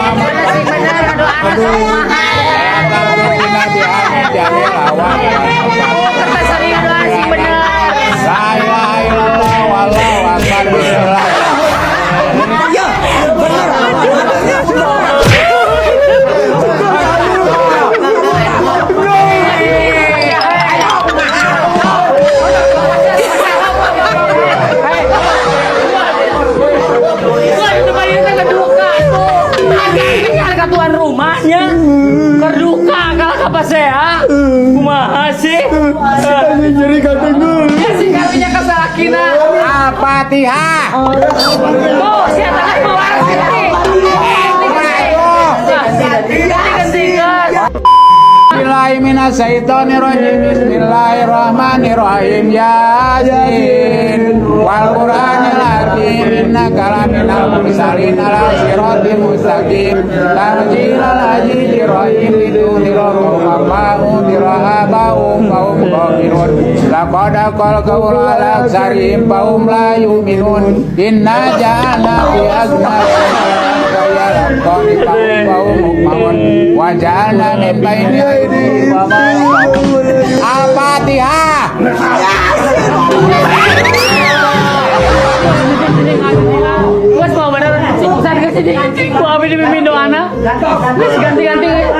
Sing bener doana kumaha? Oh, kertas doa sing bener. La ilaha illallah wallahu akbar, bismillah. Ya, bener. Wah, itu mah ieu teh keduka tuh. Ada tuan rumahnya. Keduka kalah ka pasea. Kumaha sih? Jadi katengeul. Ya sing karunya ka salakina. Al-Fatihah. Tuh, sia tengah keluar sini. Ganti, ganti, ganti. Bismillahirrahmanirrahim. Bismillahirrahmanirrahim. Yasin wal Qur'anil hakim, innaka laminal mursalin ala siratim mustaqim, tanzilal azizir rahim, litundhira qauman ma undhira aba'uhum fahum ghafilun, laqad haqqal qawlu ala aktsarihim fahum la yu'minun, inna ja'alna fi a'naqihim fahum muqmahun wa ja'alna min baini aydihim wa ma khalfahum. Al-Fatihah. Wes mau bener, Ustaz geus cicing ku abi dipimpin doana. Geus ganti-ganti geus.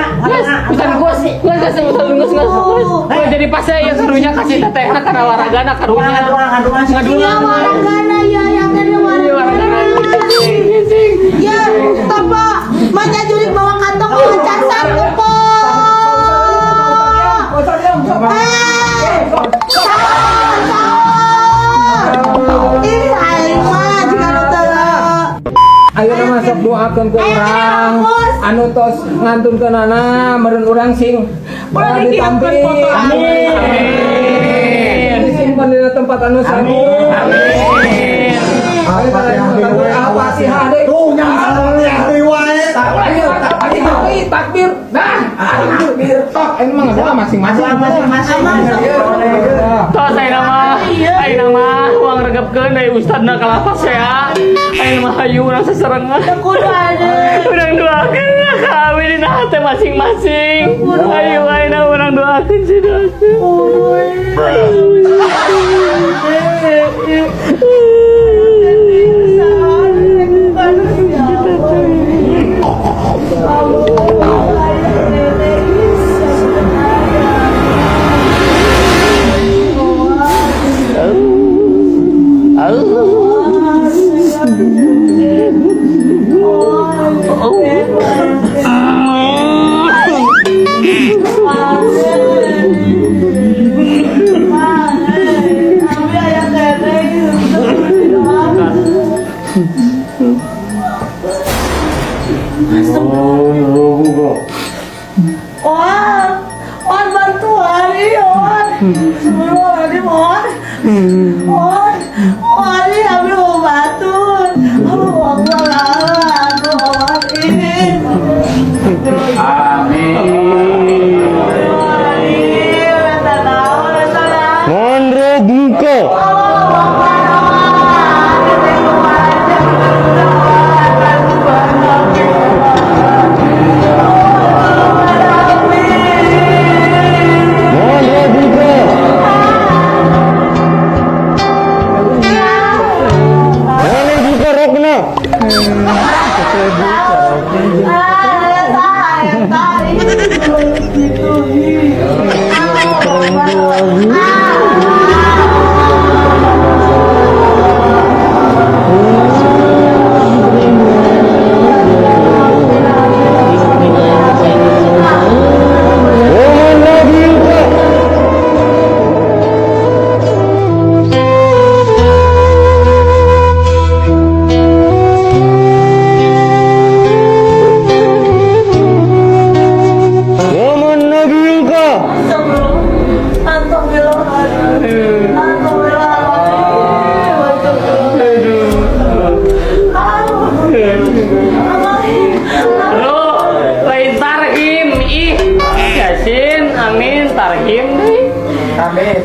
Ustaz geus, geus geus Ustaz geus geus geus. Gua jadi pas ya karunya kasih tetehna kana waragana karunya. Ngadoa. Iya, waragana ya, yang tadi Iya, waragana. waragana. Cicing. Ya, topo, manya jurik bawa kantong bawa casan topo. Eh, sahur, sahur. Ih, aing mah jiga nu teu. Ayeuna masuk doakeun ku urang anu tos ngantunkeunana, meureun urang sing Ulah ditampi. dikirimkeun foto. Amin. Disimpan dina tempat anu sae. Amin. Al-Fatihah deui. Tuh nyang deui wae. Takbir, takbir, takbir. Nah, takbir. Tok, ini mah ngadoa masing-masing. Masing-masing. Tos ayeuna mah uang regepkeun deui ustadna kalah pasea. Ayeuna mah hayu urang sasarengan. Kudu ada. Urang doakeun lah ka abi dina hate masing-masing. Ayo ayeuna urang doakeun sih doakeun. Wan, Wan bantuan iya Wan. Astagfirullahaladzim Wan. Wan, Wan ini ambil obatun. Allah Allah, aduh Wan ini. Amin. Monro buka. Monro buka. Monro buka rokna. Monro buka. Monro buka. Lo lain tarhim ih. Yasin, amin, tarhim deui. Amin.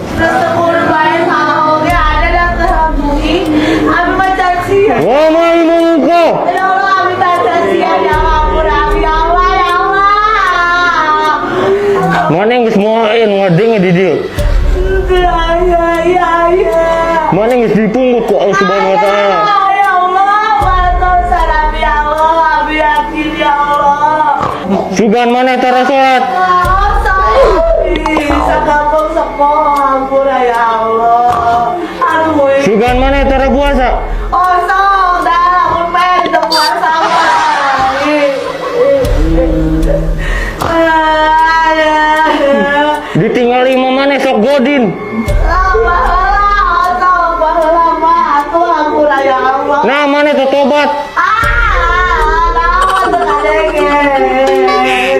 Monro buka. Ya Allah, abi geus dipungut ku Allah Subhanahu wa Taala. Ya Allah, bantu sarabi ya Allah, abi yakin ya Allah. Sugan maneh tara salat. Sakampung sepoh hampura ya Allah. Aduh, Sugan maneh tara puasa. Oh, sok dah, lamun pengen teu puasa mah. Ditinggali imah maneh sok godin. Baheula, osok baheula mah atuh hampura ya Allah. Nah, maneh teu tobat. Ah, naon teu kadenge.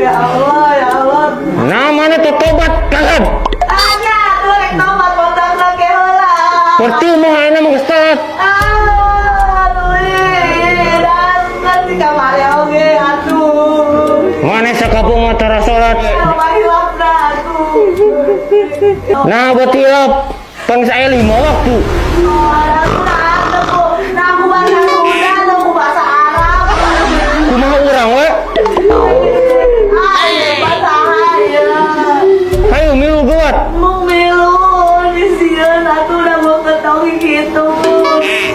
Ya Allah, ya Allah. Nah, maneh teu tobat kagak. Anya, atuh rek tobat bontangna ge heula. Percuma ayeuna mah geus telat. Aduh, ih, dan di kamar oge atuh. Maneh sakampung mah tara salat. Apa hilapna atuh. Nah, buat hilap. Pan geus aya 5 waktu. Oh, nah, aku bahasa Sunda, aku bahasa Arab. Kumaha urang we? Ah, bahasa ya. Hayu milu geuwat. Mau milu di sieun atuh udah mau ketahui gitu.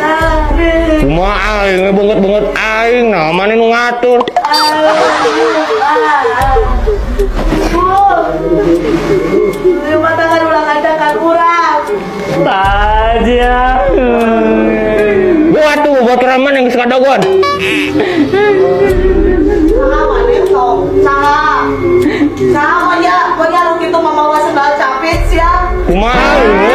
Nah, deh. Kumaha aing we beungeut-beungeut aing, nah maneh nu ngatur. Bu, lima tangan ulang adakan urang. Aja. Gua tuh baturan maneh geus kadagoan. Saha maneh sok? Saha? Saha pokoknya, pokoknya lu gitu mamawa sendal capit sia. Kumaha aing we?